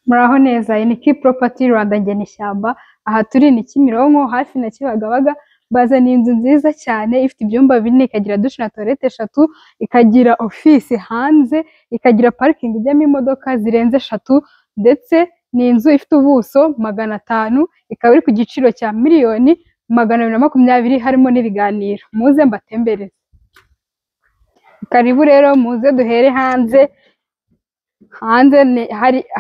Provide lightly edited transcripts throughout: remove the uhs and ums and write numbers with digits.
Muraho neza, iyi ni Key Property Rwanda Ngenishyamba, aha turi ni Kimironko hafi na Kibagabaga, bazaniye inzu nziza cyane ifite ibyumba bine, ikagira dushe na toilette eshatu, ikagira office hanze, ikagira parikingi ijyamo imodoka zirenze eshatu, ndetse ni inzu ifite ubuso 500, ikaba iri ku giciro cya 220,000,000 harimo n'ibiganiro. Muze mbatembereze. Karibu rero muze duhere hanze. Hanze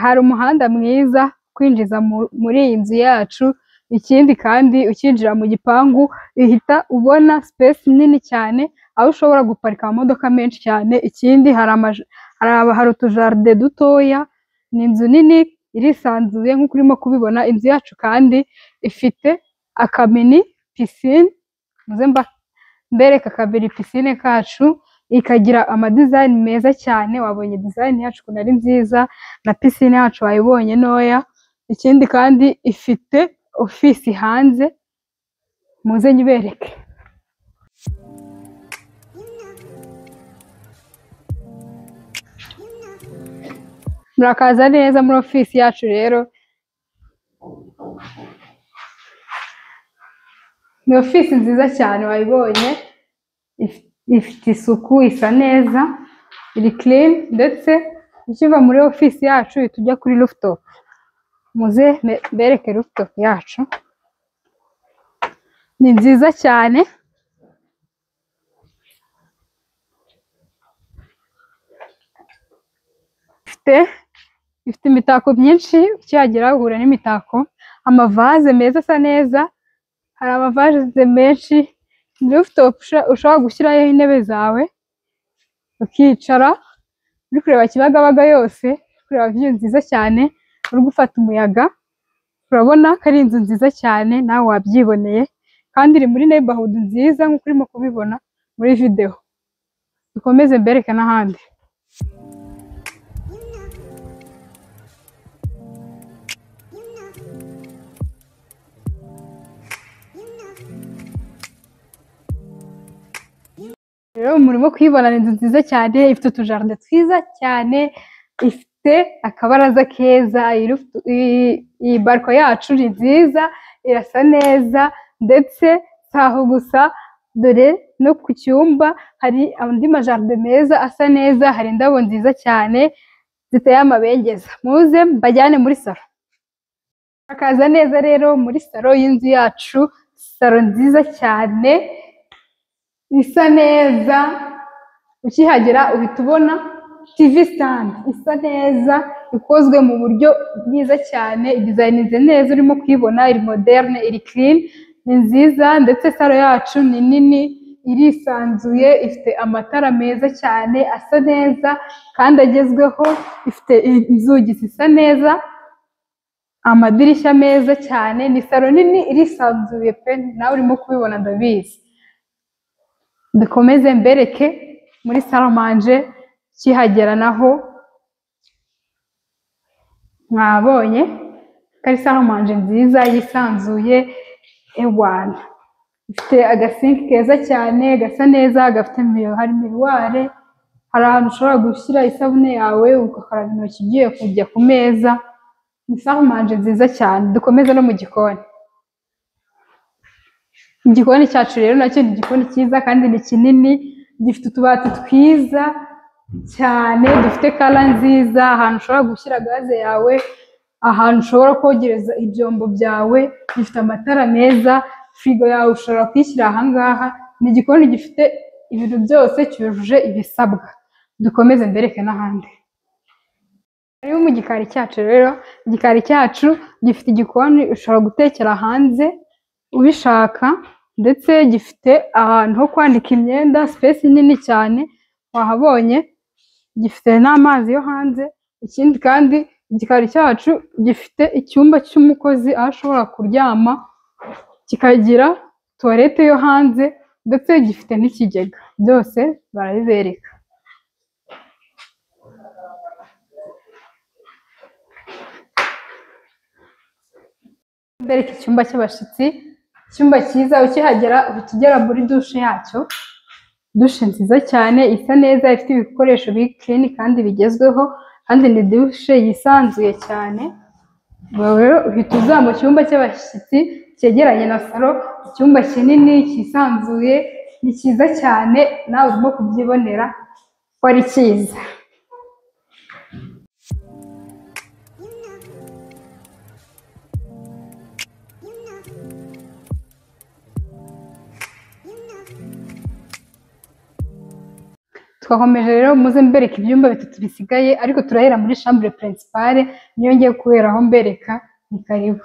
hari umuhanda mwiza kwinjiza muri iyi nzu yacu. Ikindi kandi ukinjira mu gipangu uhita ubona space nini cyane aho ushobora guparika amamodoka menshi cyane. Ikindi hari utujaride dutoya. Ni inzu nini irisanzuye nk'uko urimo kubibona. Inzu yacu kandi ifite akamini pisine, muze mbereke akamini pisine kacu, ikagira amadizayini meza cyane. Wabonye dizayini yacu ukuntu ari nziza, na pisine yacu wayibonye ntoya. Ikindi kandi ifite ofisi hanze, muze nyibereke. Murakaza neza muri ofisi yacu rero. Ni ofisi nziza cyane wayibonye, ifite isuku, isa neza, iri clean, ndetse ukiva muri ofisi yacu uhita ujya kuri rooftop. Muze mbereke rooftop yacu, ni nziza cyane. Ifite imitako myinshi, ukihagera uhura n'imitako, amavaze meza asa neza, hari amavaze menshi. Rooftop ushobora gushyiraho intebe zawe ukicara uri kureba Kibagabaga yose, kureba view nziza cyane, uri gufata umuyaga. Urabona ko ari inzu nziza cyane, nawe wabyiboneye, kandi iri muri neighborhood nziza nk'uko urimo kubibona muri video. Dukomeze mbereke n'ahandi. Rero murimo kuyibona, ni inzu nziza cyane, ifite utujaride twiza cyane, ifite akabaraza keza. Iyi bariko yacu ni nziza, irasa neza, ndetse si aho gusa, dore no ku cyumba hari andi majaride meza asa neza, hari indabo nziza cyane ziteye amabengeza. Muze mbajyane muri salo. Akaza neza rero muri salo y'inzu yacu, salo nziza cyane isa neza. Ukihagera uhita ubona TV stand isa neza, ikozwe mu buryo bwiza cyane, idizayininze neza, urimo kuyibona, iri moderne, iri clean, ni nziza. Ndetse salo yacu ni nini, irisanzuye, ifite amatara meza cyane asa neza kandi agezweho, ifite inzugi zisa neza, amadirishya meza cyane. Ni salo nini irisanzuye pe, nawe urimo kubibona ndabizi. Dukomeze mbereke muri salle ukihagera naho mwabonye ko ari salle nziza yisanzuye, ewana ifite agasinki keza cyane gasa neza, gafite hari miruware, hari ahantu ushobora gushyira isabune yawe ugakaraba intoki ugiye kujya ku meza. Ni salle nziza cyane. Dukomeze no mu gikoni. Igikoni cyacu rero nacyo ni igikoni cyiza kandi ni kinini, gifite utubati twiza cyane dufite kala nziza, ahantu ushobora gushyira gaze yawe, ahantu ushobora kogereza ibyombo byawe, gifite amatara meza, firigo yawe ushobora kuyishyira aha ngaha. Ni igikoni gifite ibintu byose, cyujuje ibisabwa. Dukomeze mbereke n'ahandi. Rero mu gikari cyacu rero, igikari cyacu gifite igikoni ushobora gutekera hanze ubishaka, ndetse gifite ahantu ho kwanika imyenda, space nini cyane wahabonye, gifite n'amazi yo hanze. Ikindi kandi igikari cyacu gifite icyumba cy'umukozi aho ashobora kuryama, kikagira toilette yo hanze, ndetse gifite n'ikigega, byose barabibereka. Mbereke icyumba cy'abashitsi, icyumba cyiza. Ukihagera uhita ugera muri dushe yacyo, dushe nziza cyane isa neza, ifite ibikoresho biri clean kandi bigezweho. kandi ni dushe yisanzuye cyane. Rero uhita uza mu cyumba cy'abashyitsi cyegeranye na salo, icyumba kinini cyisanzuye, ni cyiza cyane, nawe urimo kubyibonera ko ari cyiza. Twakomeje rero, muze mbereka ibyumba bitatu bisigaye, ariko turahera muri chambre principale, niyo ngiye guheraho mbereka, ni karibu.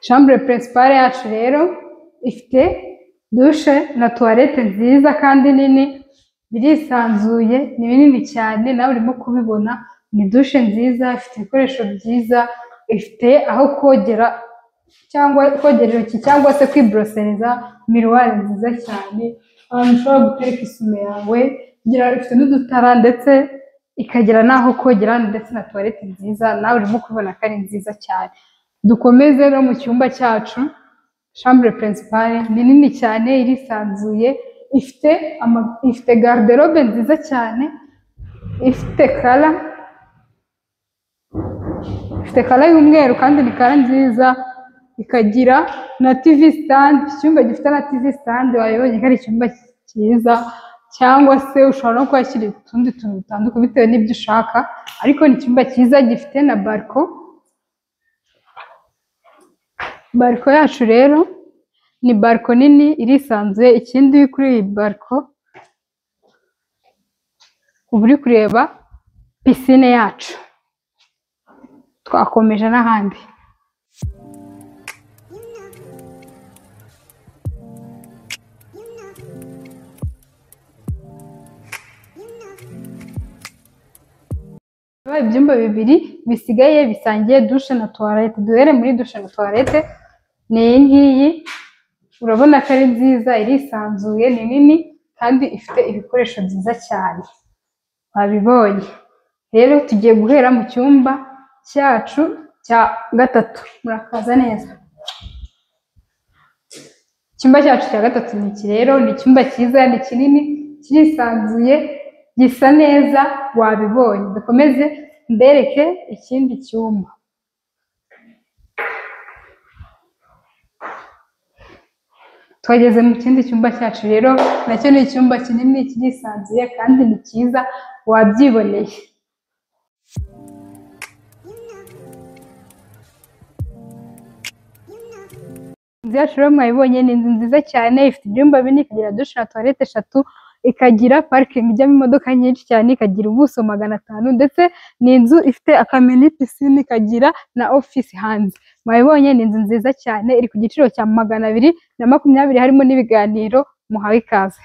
Chambre principale yacu rero ifite dushe na toilette nziza kandi nini, birisanzuye, ni binini cyane, nawe urimo kubibona, ni dushe nziza, ifite ibikoresho byiza, ifite aho kogera cyangwa kogera intoki cyangwa se kwiborosereza, miroir nziza cyane, ahantu ushobora gutereka isume yawe, ifite n'udutara ndetse ikagira n'aho kogera ndetse na toilette nziza, nawe urimo kubibona ko ari nziza cyane. Dukomeze no mu cyumba cyacu, chambre principale ni nini cyane, irisanzuye, ifite garde-robe nziza cyane, ifite color y'umweru kandi ni color nziza, ikagira na TV stand, icyumba gifite na TV stand, wabibonye ko ari icyumba cyiza, cyangwa se ushobora no kuhashyira utundi tuntu dutandukanye bitewe n'ibyo ushaka, ariko ni icyumba cyiza gifite na balcon. Balcon yacu rero ni balcon nini, irisanzuye. Ikindi kuri iyi balcon uba uri kureba piscine yacu. Twakomeje n'ahandi. Ibyumba bibiri bisigaye bisangiye dushe na toilette. Duhere muri dushe na toilette, ni iyi ngiyi, urabona ko ari nziza, irisanzuye, ni nini kandi ifite ibikoresho byiza cyane, wabibonye. Rero tugiye guhera mu cyumba cyacu cya gatatu, murakaza neza. Icyumba cyacu cya gatatu ni iki rero, ni icyumba cyiza, ni kinini, kirisanzuye, gisa neza, wabibonye. Dukomeze mbereke ikindi cyumba. Twageze mu kindi cyumba cyacu rero, nacyo ni icyumba kinini, kirisanzuye kandi ni cyiza, wabyiboneye. Inzu yacu rero mwayibonye, ni inzu nziza cyane, ifite ibyumba bine, ikagira dushe na toilette eshatu, ikagira parikingi ijyamo imodoka nyinshi cyane, ikagira ubuso 500, ndetse ni inzu ifite aka mini piscine, ikagira na office hanze. Mwayibonye, ni inzu nziza cyane, iri ku giciro cya 220, harimo n'ibiganiro. Muhawe ikaze.